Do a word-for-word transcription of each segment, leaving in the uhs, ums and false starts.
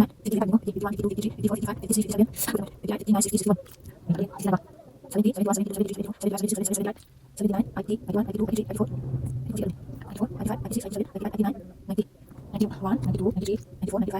nine, fifty-five, fifty-one, fifty-two, fifty-three, fifty-four, fifty-five, fifty-six, fifty-seven, fifty-eight, fifty-nine, sixty, sixty-one, seventy, seventy-one, seventy-two, seventy-three, seventy-four, seventy-five, seventy-six, seventy-seven, seventy-eight, seventy-nine, ninety, ninety-one, ninety-two, ninety-three, ninety-four, ninety-three,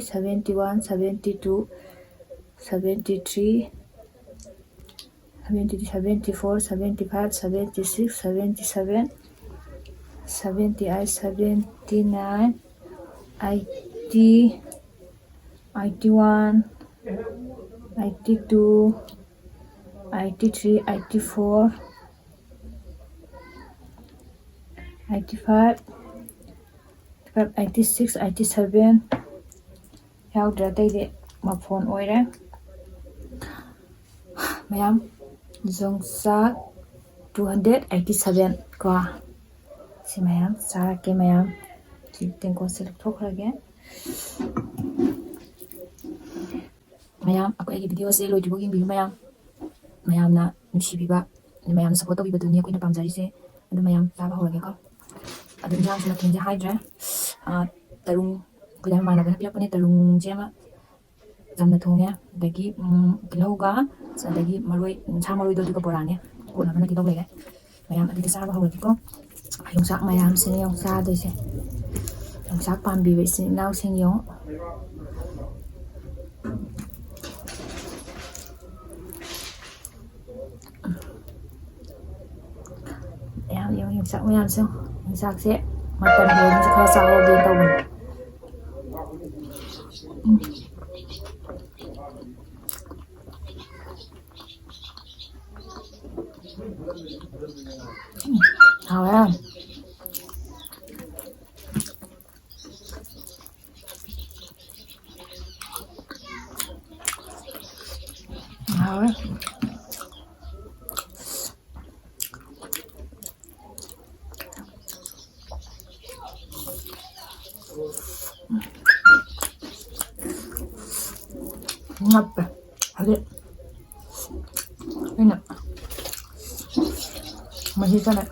seventy one, seventy two, seventy three, seventy, seventy four, seventy five, seventy six, seventy seven, seventy eight, seventy nine, eighty, eighty one, eighty two, eighty three, eighty four, eighty five, eighty six, eighty seven ꯌꯥꯎꯗ꯭ꯔꯦ, ꯑꯇꯩꯗꯤ ꯃꯐꯣꯟ ꯑꯣꯏꯔꯦ꯫ ꯃꯌꯥꯝ, ꯌꯣꯡꯆꯥꯛ two hundred eighty seven ꯀꯣ꯫ ꯁꯤ ꯃꯌꯥꯝ ꯆꯥꯔꯛꯀꯦ ꯃꯌꯥꯝ꯫ ꯁꯤ ꯇꯦꯡꯀꯣꯠꯁꯦ ꯂꯧꯊꯣꯛꯈ꯭ꯔꯒꯦ꯫ ꯃꯌꯥꯝ, ꯑꯩꯈꯣꯏ ꯑꯩꯒꯤ videoꯁꯦ ꯂꯣꯏꯗ꯭ꯔꯤꯐꯥꯎ ꯌꯦꯡꯕꯤꯌꯨ ꯃꯌꯥꯝ꯫ ꯃꯌꯥꯝꯅ ꯅꯨꯡꯁꯤꯕꯤꯕ, ꯃꯌꯥꯝꯅ support ꯇꯧꯕꯤꯕꯗꯨꯅꯤ ꯑꯩꯈꯣꯏꯅ ꯄꯥꯝꯖꯔꯤꯁꯦ꯫ ꯑꯗꯨ ꯃꯌꯥꯝ ꯆꯥꯕ ꯍꯧꯔꯒꯦꯀꯣ꯫ ꯑꯗꯨ ꯏꯟꯖꯥꯡꯁꯦ ꯃꯊꯦꯜꯁꯦ ꯍꯥꯏꯗ꯭ꯔꯦ꯫ ꯑꯥ, ꯇꯔꯨꯡ, ꯑꯩꯈꯣꯏꯗ ꯏꯃꯥꯟꯅꯕꯅ ꯄꯤꯔꯛꯄꯅꯦ, ꯇꯔꯨꯡꯁꯦ ꯑꯃ ꯆꯝꯅ ꯊꯣꯡꯉꯦ꯫ ꯑꯗꯒꯤ, ꯎꯝ, ꯇꯤꯜꯍꯧꯒ, ꯑꯗꯒꯤ ꯃꯔꯣꯏ, ꯁꯥ ꯃꯔꯣꯏꯗꯣ, ꯑꯗꯨꯒ ꯕꯣꯔꯥꯅꯦ꯫ ꯀꯣꯠꯅꯕꯅ ꯇꯤꯜꯍꯧ ꯂꯩꯔꯦ꯫ ꯃꯌꯥꯝ ꯑꯗꯨꯗꯤ ꯆꯥꯕ ꯍꯧꯔꯒꯦꯀꯣ꯫ ꯌꯣꯡꯆꯥꯛ ꯃꯌꯥꯝꯁꯤꯅꯦ ꯌꯦꯡꯉꯨ ꯆꯥꯗꯣꯏꯁꯦ꯫ ꯌꯣꯡꯆꯥꯛ ꯄꯥꯝꯕꯤꯕ ꯏꯆꯤꯟ ꯏꯅꯥꯎꯁꯤꯡ ꯌꯦꯡꯉꯨ꯫ ꯃꯌꯥꯝ ꯌꯦꯡꯉꯨ, ꯌꯣꯡꯆꯥꯛ ꯃꯌꯥꯝꯁꯦ ꯌꯦꯡꯉꯨ꯫ ꯌꯣꯡꯆꯥꯛꯁꯦ ꯃꯇꯝ ꯍꯦꯟꯕꯁꯦ ꯈꯔ ꯆꯥꯍꯧꯒꯦꯅ ꯇꯧꯕꯅꯦ꯫ ꯎꯝ꯫ ꯎꯝ, ꯍꯥꯎꯋꯦ꯫ ꯍꯥꯎꯋꯦ꯫ ꯉꯞꯄꯦ꯫ ꯍꯥꯏꯗꯤ ꯃꯍꯤ ꯈꯔ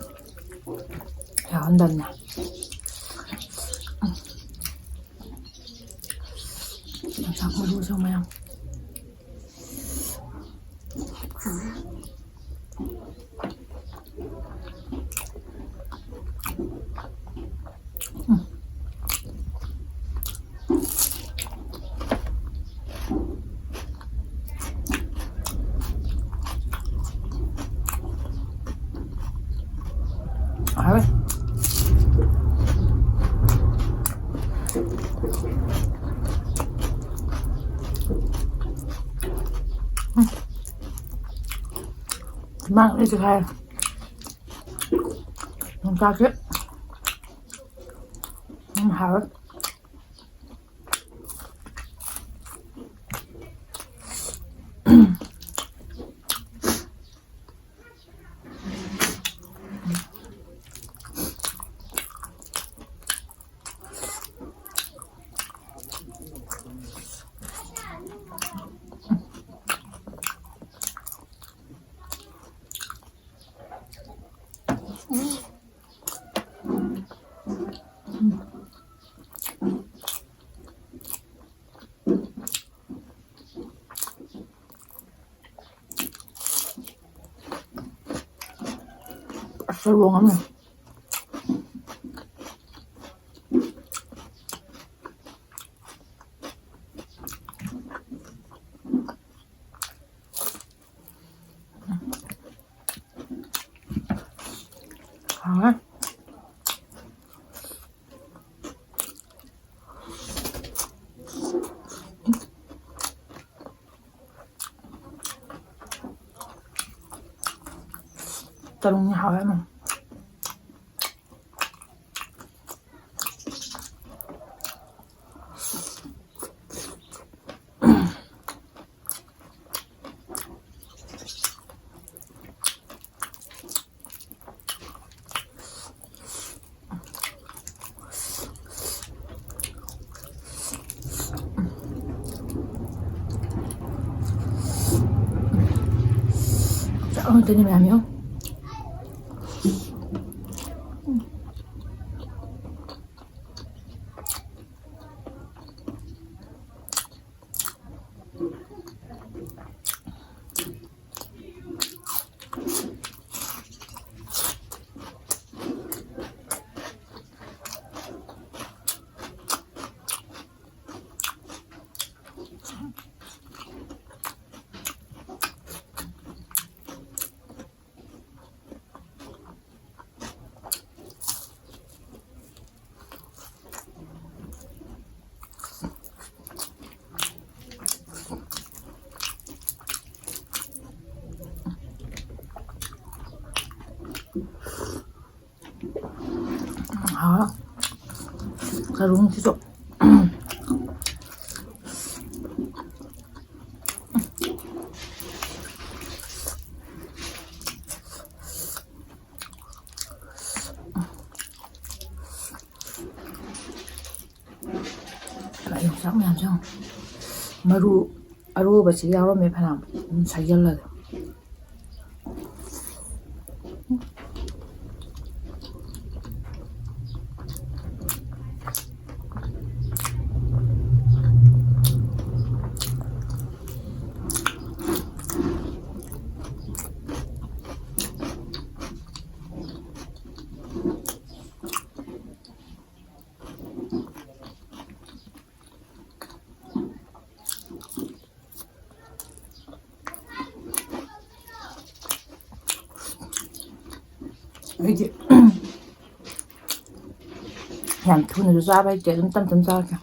ꯌꯥꯎꯍꯟꯗꯕꯅꯦ꯫ ꯌꯣꯡꯆꯥꯛ ꯃꯔꯨꯁꯨ ꯃꯌꯥꯝ꯫ ꯍꯥꯎꯋꯦ꯫ ꯃꯥꯡ ꯂꯣꯏ ꯆꯤꯛꯈꯥꯏꯔꯦ꯫ ꯌꯣꯡꯆꯥꯛꯁꯦ ꯌꯥꯝ ꯍꯥꯎꯋꯦ꯫ ꯑꯁ, ꯂꯣꯡꯉꯝꯃꯦ꯫ ꯍꯥꯎꯋꯦ꯫ ꯇꯔꯨꯡ ꯍꯥꯎꯋꯦ ꯌꯥꯝꯅ꯫ ꯆꯥꯛ ꯉꯥꯛꯇꯅꯤ ꯃꯌꯥꯝ, ꯌꯦꯡꯉꯣ꯫ ꯀꯔꯨꯝꯁꯤꯁꯨ꯫ ꯌꯣꯡꯆꯥꯛ ꯃꯌꯥꯝꯁꯦ ꯌꯦꯡꯉꯣ꯫ ꯃꯔꯨ ꯑꯔꯣꯕꯁꯤ ꯌꯥꯎꯔꯝꯃꯦ ꯐꯅꯌꯥꯝ꯫ ꯑꯗꯨꯝ ꯁꯥꯏꯖꯜꯂꯒꯦ꯫ ꯑꯩꯗꯤ ꯌꯥꯝ ꯊꯨꯅꯁꯨ ꯆꯥꯕ ꯍꯩꯇꯦ, ꯑꯗꯨꯝ ꯇꯞ ꯇꯞ ꯆꯥꯔꯒꯦ꯫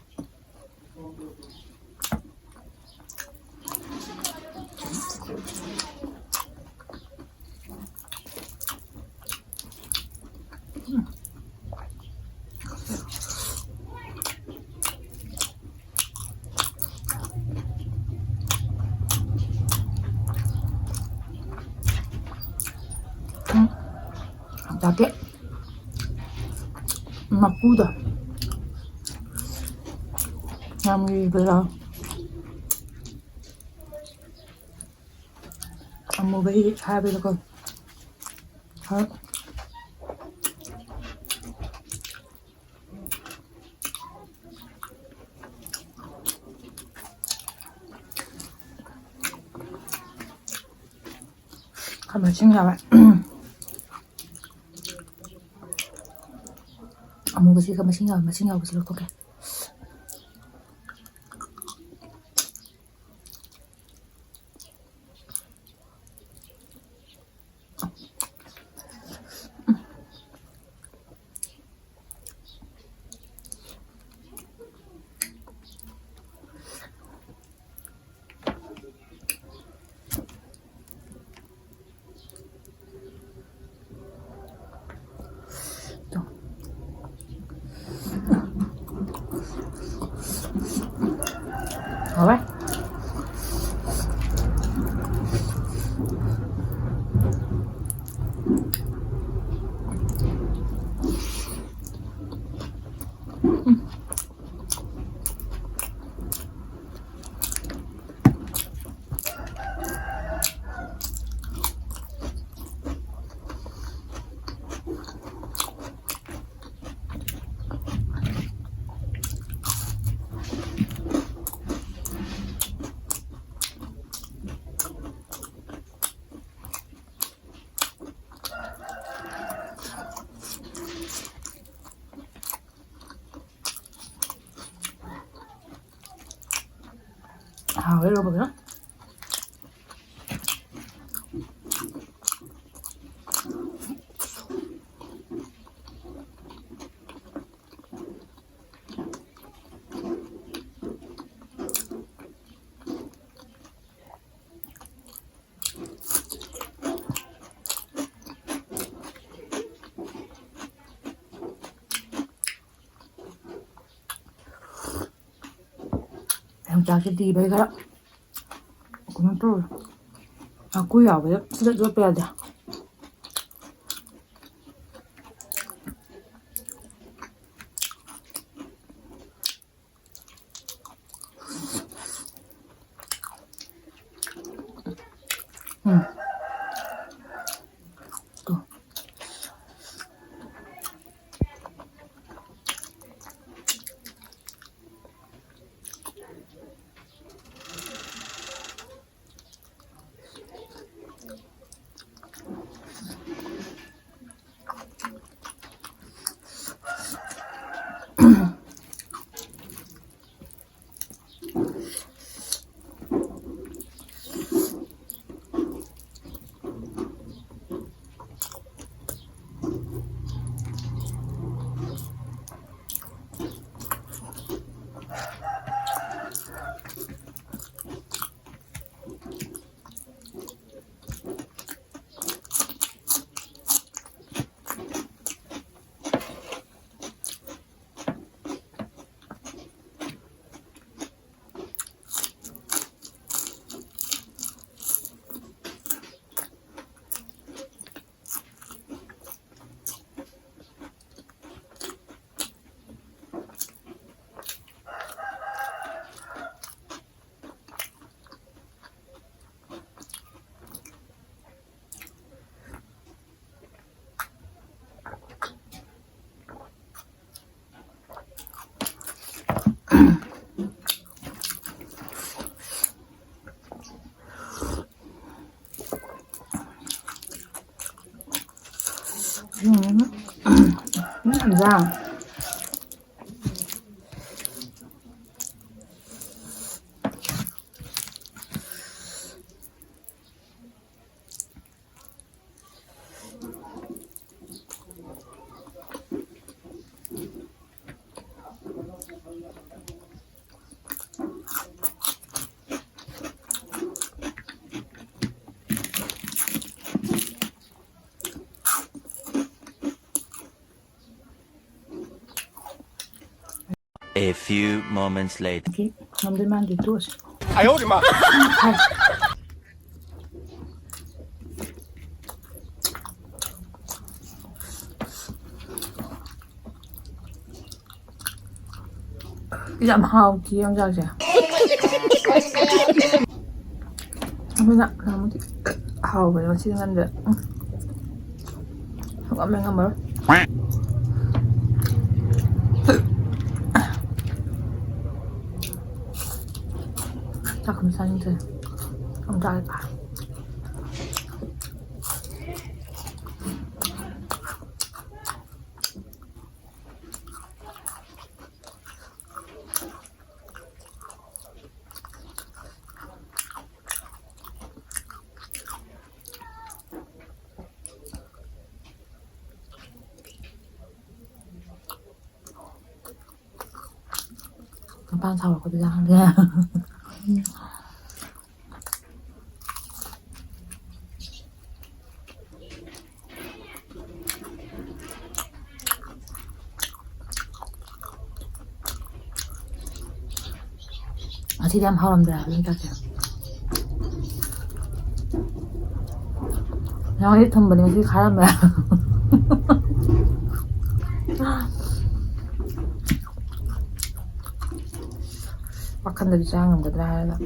ꯎꯝ, ꯖꯦꯛꯀꯤ ꯃꯀꯨꯗꯣ ꯌꯥꯝ ꯂꯤꯕ꯭ꯔꯥ? ꯑꯃꯨꯕꯒꯤ ꯍꯥꯏꯕꯗꯀꯣ꯫ ꯍꯣꯏ꯫ ꯈꯔ ꯃꯁꯤꯡ ꯌꯥꯎꯋꯦ꯫ ꯑꯃꯨꯕꯁꯤꯒ ꯃꯁꯤꯡ ꯌꯥꯎꯋꯦ, ꯃꯁꯤꯡ ꯌꯥꯎꯕꯁꯤ ꯂꯧꯊꯣꯛꯀꯦ꯫ ꯍꯥꯎꯋꯦ꯫ ꯍꯥꯎꯋꯦ ꯏꯔꯣꯝꯕꯗꯨꯅ꯫ ꯌꯣꯡꯆꯥꯛꯁꯦ ꯂꯤꯕꯩ ꯈꯔ ꯀꯩꯅꯣ ꯇꯧꯔꯦ꯫ ꯃꯀꯨ ꯌꯥꯎꯕꯗ ꯁꯤꯗ ꯌꯣꯠꯄ ꯌꯥꯗꯦ꯫ ꯎꯝ꯫ ꯇꯨ꯫ ꯎꯝ꯫ ꯎꯝ, ꯌꯥꯝ ꯌꯥꯝ꯫ A few moments later. ꯉꯝꯗꯣꯏ ꯃꯥꯟꯗꯦ, ꯇꯣꯛꯑꯁꯤ꯫ ꯌꯥꯝ ꯍꯥꯎꯇꯦ ꯌꯣꯡꯆꯥꯛꯁꯦ꯫ ꯑꯩꯈꯣꯏꯅ ꯅꯍꯥꯟꯃꯨꯛꯇꯤ ꯍꯥꯎꯕꯅꯦ, ꯉꯁꯤꯗꯤ ꯉꯝꯗ꯭ꯔꯦ꯫ ꯎꯝ꯫ ꯉꯝꯃꯦ, ꯉꯝꯃꯔꯣꯏ꯫ ꯆꯥꯛ ꯑꯃ ꯆꯥꯅꯤꯡꯗ꯭ꯔꯦ꯫ ꯑꯃꯨꯛ ꯆꯥꯔꯦ꯫ ꯃꯄꯥꯟ ꯁꯥꯎꯔꯛꯀꯗꯣꯏꯔꯥ ꯈꯪꯗꯦ꯫ ꯉꯁꯤꯗꯤ ꯌꯥꯝ ꯍꯥꯎꯔꯝꯗ꯭ꯔꯦ ꯍꯥꯏꯕ ꯌꯣꯡꯆꯥꯛꯁꯦ꯫ ꯅꯍꯥꯟꯒꯩꯗꯤ ꯊꯨꯝꯕꯅꯦ, ꯉꯁꯤꯗꯤ ꯈꯥꯔꯝꯃꯦ꯫ ꯋꯥꯈꯟꯗꯗꯤ ꯆꯥ ꯉꯝꯒꯗ꯭ꯔꯥ ꯍꯥꯏꯔꯒ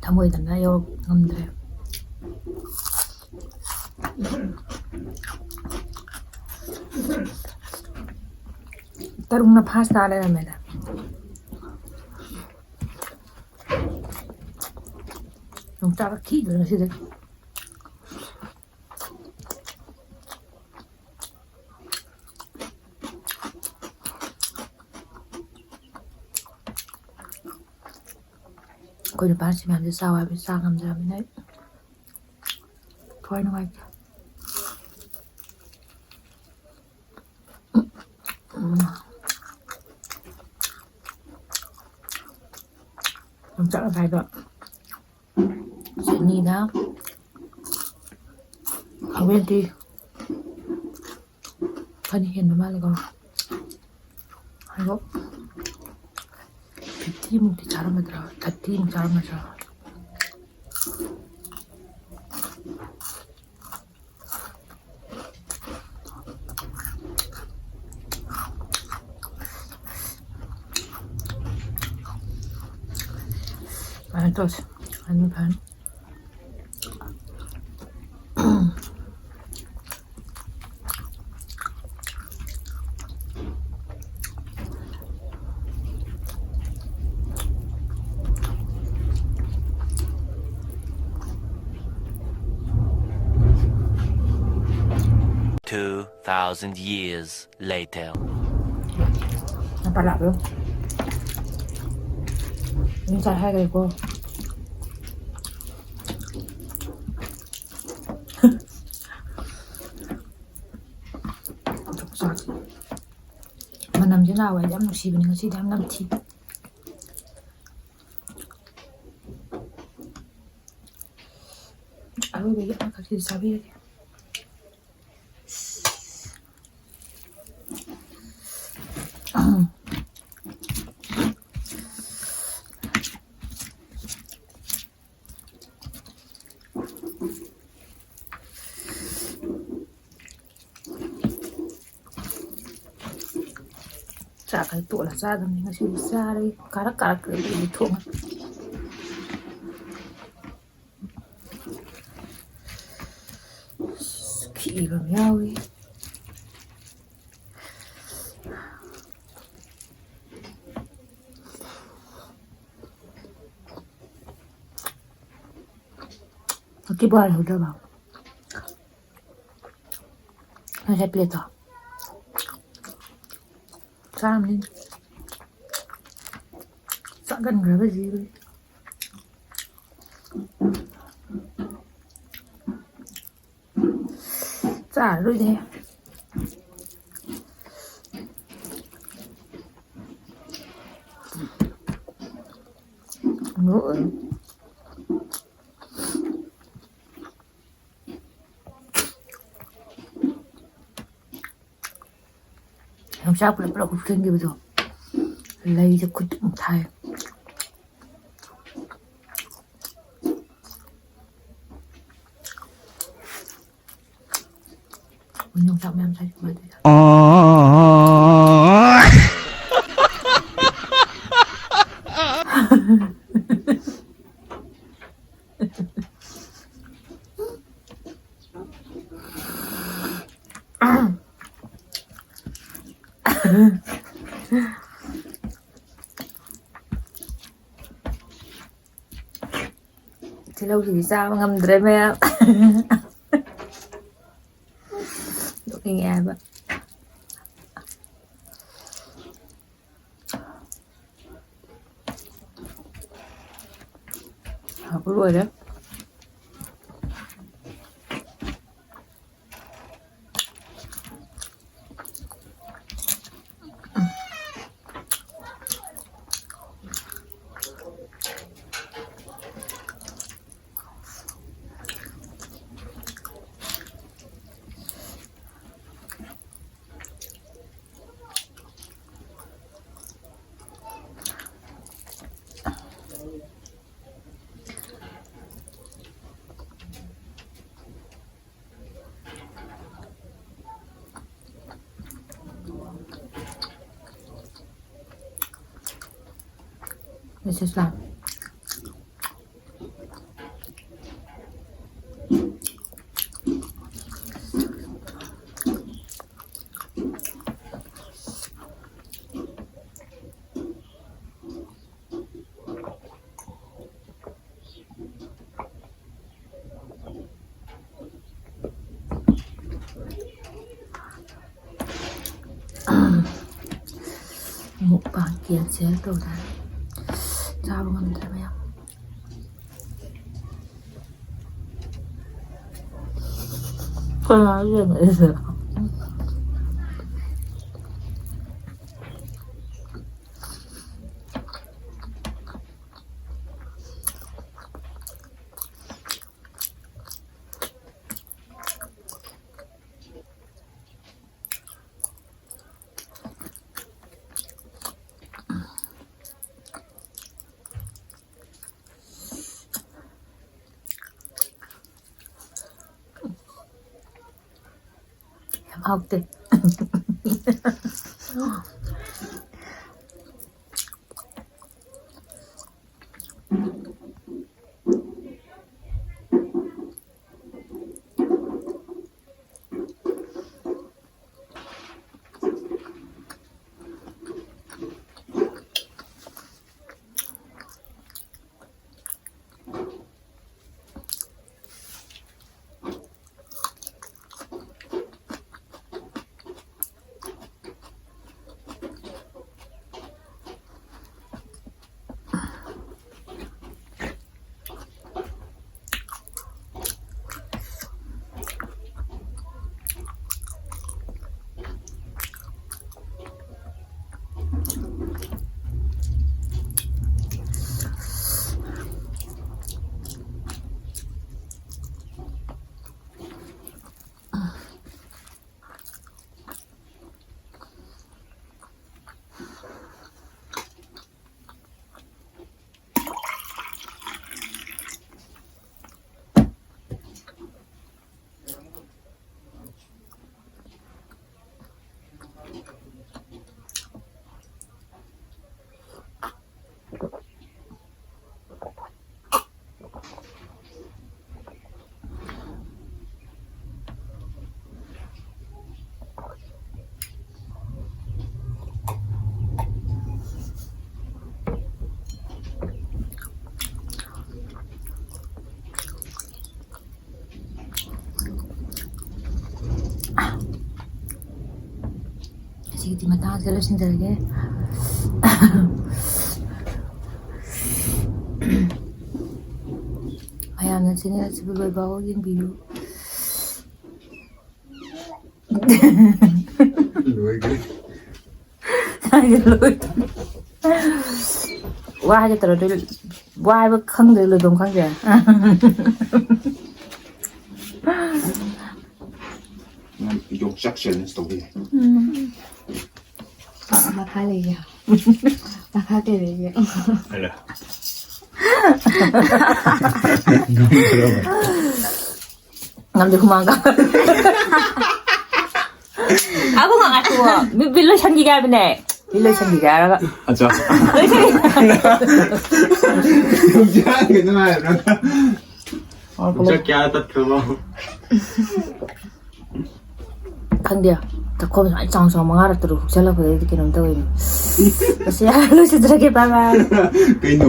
ꯊꯃꯣꯏꯗꯅ ꯌꯧꯔꯛ ꯉꯝꯗ꯭ꯔꯦ꯫ ꯇꯔꯨꯡꯅ first ꯇꯥ ꯂꯩꯔꯝꯃꯦꯗ꯫ ꯌꯣꯡꯆꯥꯛ ꯈꯤꯗ꯭ꯔꯦ ꯉꯁꯤꯗꯤ꯫ ꯑꯩꯈꯣꯏ ꯅꯨꯄꯥꯅ ꯁꯤ ꯃꯌꯥꯝꯁꯦ ꯆꯥꯎ ꯍꯥꯏꯕꯁꯦ ꯆꯥ ꯉꯝꯗ꯭ꯔꯕꯅꯤꯅ ꯑꯩ ꯊꯋꯥꯏ ꯅꯨꯡꯉꯥꯏꯇꯦ꯫ ꯎꯝ꯫ ꯌꯣꯡꯆꯥꯛ ꯑꯗꯥꯏꯗꯣ ꯆꯠꯅꯤꯗ ꯍꯥꯎꯋꯦ ꯑꯟꯇꯤ꯫ ꯈꯔꯗꯤ ꯍꯦꯟꯕ ꯃꯥꯜꯂꯦꯀꯣ꯫ ꯑꯗꯣ fifty ꯃꯨꯛꯇꯤ ꯆꯥꯔꯝꯃꯗ꯭ꯔꯥ, thirty ꯃꯨꯛ ꯆꯥꯔꯝꯃꯗ꯭ꯔꯥ꯫ ꯁꯨꯃꯥꯏꯅ ꯇꯧꯁꯦ꯫ ꯑꯗꯨꯅ ꯐꯅꯤ꯫ Two thousand years later. ꯅꯄꯥ ꯂꯥꯛꯄ꯭ꯔꯣ? ꯃꯤ ꯆꯥꯏ ꯍꯥꯏꯈ꯭ꯔꯦꯀꯣ꯫ ꯃꯅꯝꯁꯦ ꯅꯍꯥꯟꯋꯥꯏꯗꯤ ꯌꯥꯝ ꯅꯨꯡꯁꯤꯕꯅꯤ, ꯉꯁꯤꯗꯤ ꯌꯥꯝ ꯅꯝꯊꯤ꯫ ꯑꯔꯣꯏꯕꯒꯤ ꯑꯃꯈꯛꯁꯤꯗꯤ ꯆꯥꯕꯤꯔꯒꯦ꯫ ꯆꯥꯛꯀ ꯇꯣꯠꯂ ꯆꯥꯗꯕꯅꯤ ꯉꯁꯤꯗꯤ꯫ ꯆꯥꯔꯒꯦ꯫ ꯀꯥꯔꯛ ꯀꯥꯔꯛ ꯀꯥꯔꯛ ꯊꯣꯡꯉ꯫ ꯈꯤꯛꯏꯕ ꯑꯃ ꯌꯥꯎꯏ꯫ ꯍꯧꯖꯤꯛ ꯕꯣꯔꯥ ꯂꯩꯍꯧꯗ꯭ꯔꯕꯣ? ꯉꯁꯥꯏ ꯄ꯭ꯂꯦꯠꯇꯣ ꯆꯥꯔꯝꯅꯤ꯫ ꯆꯥꯒꯟꯈ꯭ꯔꯕ ꯖꯤꯕꯅꯤ꯫ ꯆꯥꯔꯔꯣꯏꯗꯦ꯫ ꯌꯣꯡꯆꯥꯛ ꯄꯨꯂꯞ ꯄꯨꯂꯞ ꯍꯨꯞꯆꯤꯟꯈꯤꯕꯗꯣ, ꯂꯩꯁꯦ ꯈꯨꯠ ꯑꯃꯨꯛ ꯊꯥꯏ꯫ ꯌꯣꯡꯆꯥꯛ ꯃꯌꯥꯝ ꯆꯥꯏ ꯀꯃꯥꯏꯅ ꯇꯧꯔꯤꯖꯥꯠꯅꯣ? ꯇꯤꯜꯍꯧꯁꯤꯗꯤ ꯆꯥꯕ ꯉꯝꯗ꯭ꯔꯦ ꯃꯌꯥꯝ꯫ ꯅꯣꯛꯅꯤꯡꯉꯦ ꯍꯥꯏꯕ꯫ ꯍꯥꯞꯄ ꯂꯣꯏꯔꯦ꯫ Message lang. Mukbang cancel ꯇꯧꯗꯅ ꯆꯥꯕ ꯉꯝꯗ꯭ꯔꯦ ꯃꯌꯥꯝ꯫ ꯀꯅꯥ ꯌꯦꯡꯉꯛꯏꯁꯦ? ꯌꯥꯝ ꯍꯥꯎꯇꯦ꯫ ꯑꯁꯤꯒꯤꯗꯤ ꯃꯇꯥꯡꯁꯤꯗ ꯂꯣꯏꯁꯤꯟꯖꯔꯒꯦ꯫ ꯃꯌꯥꯝꯅ channel ꯑꯁꯤꯕꯨ ꯂꯣꯏꯕ ꯐꯥꯎ ꯌꯦꯡꯕꯤꯌꯨ꯫ ꯂꯣꯏꯈ꯭ꯔꯦ꯫ ꯍꯥꯏꯁꯦ ꯂꯣꯏ꯫ ꯋꯥ ꯍꯥꯏꯒꯦ ꯇꯧꯔꯗꯤ ꯋꯥ ꯍꯥꯏꯕ ꯈꯪꯗ꯭ꯔꯦ, ꯂꯣꯏꯐꯝ ꯈꯪꯗ꯭ꯔꯦ꯫ ꯅꯪ ꯌꯣꯡꯆꯥꯛ ꯆꯦꯂꯦꯟꯖ ꯇꯧꯕ ꯌꯥꯏ꯫ ꯎꯝ꯫ ꯃꯈꯥ ꯂꯩꯌꯦ꯫ ꯃꯈꯥ ꯀꯩ ꯂꯩꯒꯦ? ꯍꯥꯏꯔꯣ꯫ ꯉꯝꯗ꯭ꯔꯕ? ꯉꯝꯗꯦ, ꯍꯨꯃꯥꯡ ꯀꯥꯡ꯫ ꯑꯕꯨꯡꯉꯣ, ꯉꯥꯏꯈꯣ꯫ ꯕꯤ-, ꯕꯤꯜ ꯂꯣꯏꯁꯟꯈꯤꯒꯦ ꯍꯥꯏꯕꯅꯦ꯫ ꯕꯤꯜ ꯂꯣꯏꯁꯟꯈꯤꯒꯦ ꯍꯥꯏꯔꯒ꯫ ꯑꯆꯥ꯫ ꯂꯣꯏꯁꯟꯈꯤꯒꯦ꯫ ꯌꯣꯡꯆꯥꯛ ꯀꯩꯅꯣ ꯍꯥꯏꯕ꯭ꯔꯣ? ꯌꯣꯡꯆꯥꯛ ꯀꯌꯥ ꯇꯠꯈ꯭ꯔꯕ? ꯈꯪꯗꯦ꯫ ꯆꯥꯛꯈꯣꯝ ꯁꯨꯃꯥꯏꯅ ꯆꯥꯎ ꯆꯥꯎ ꯃꯉꯥꯔꯛ ꯇꯔꯨꯛ ꯍꯨꯛꯆꯜꯂꯛꯄꯗꯩꯗꯤ ꯀꯩꯅꯣꯝ ꯇꯧꯋꯦ꯫ ꯑꯁ, ꯌꯥꯔꯦ, ꯂꯣꯏꯁꯤꯟꯖꯔꯒꯦ, bye bye꯫ ꯀꯩꯅꯣ?